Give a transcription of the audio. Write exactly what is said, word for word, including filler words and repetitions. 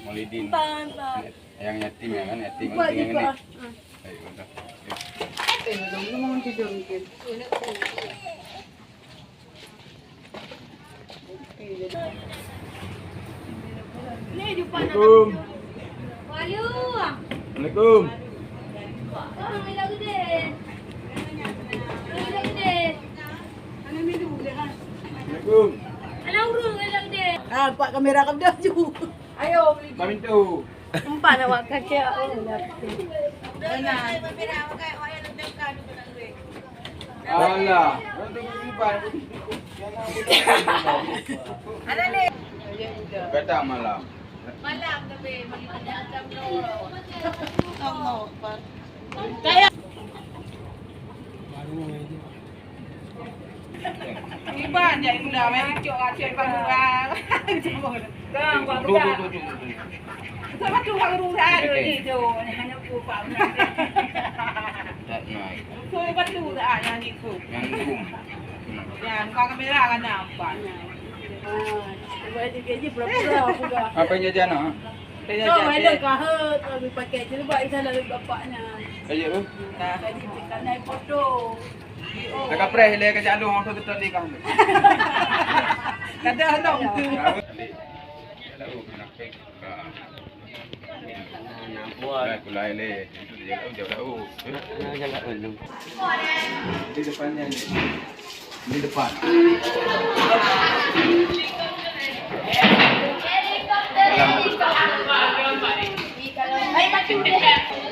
Maulidin. Empat, empat. Yang yatim ya kan, yatim. Empat penting juga. Ini. Ayo, udah. Assalamualaikum. Waalaikumsalam. Waalaikumsalam. Assalamualaikum. Anak urut, anak gede. Ah, nampak kamera kamu dah ju. Ayo, beli. Kami tu. Empat nak buat kaki, oh, dah. Alah. Ada ni. Kata malam. Malam tapi bagi macam tu. Allah Akbar. Iban jak gula, mai cok aceh panggung. Kang, buat bedak. Sama tu orang rumah ada ni tu. Hanya tu, Pak. Tak naik. Tu lepas tu dah, yang ni tu. Yang tu. Ya, bukan kamera kan nampak. Ah, sebab dia gaji pura-pura juga. Apa yang jajan, ah? Kau ada kahut, kami pakai jilbab di sana, bapak nyan. Ayo. Jadi, tekan naik foto. Dekat preh, le, ke jalur, orang tu tetap di kamu. Kata hantar. Nah, buat. Nah, kulai le. Itu dia, jauh, jauh. Nah, nah, jalan dulu. Di depannya ni. Di depan. Hai, mati udah.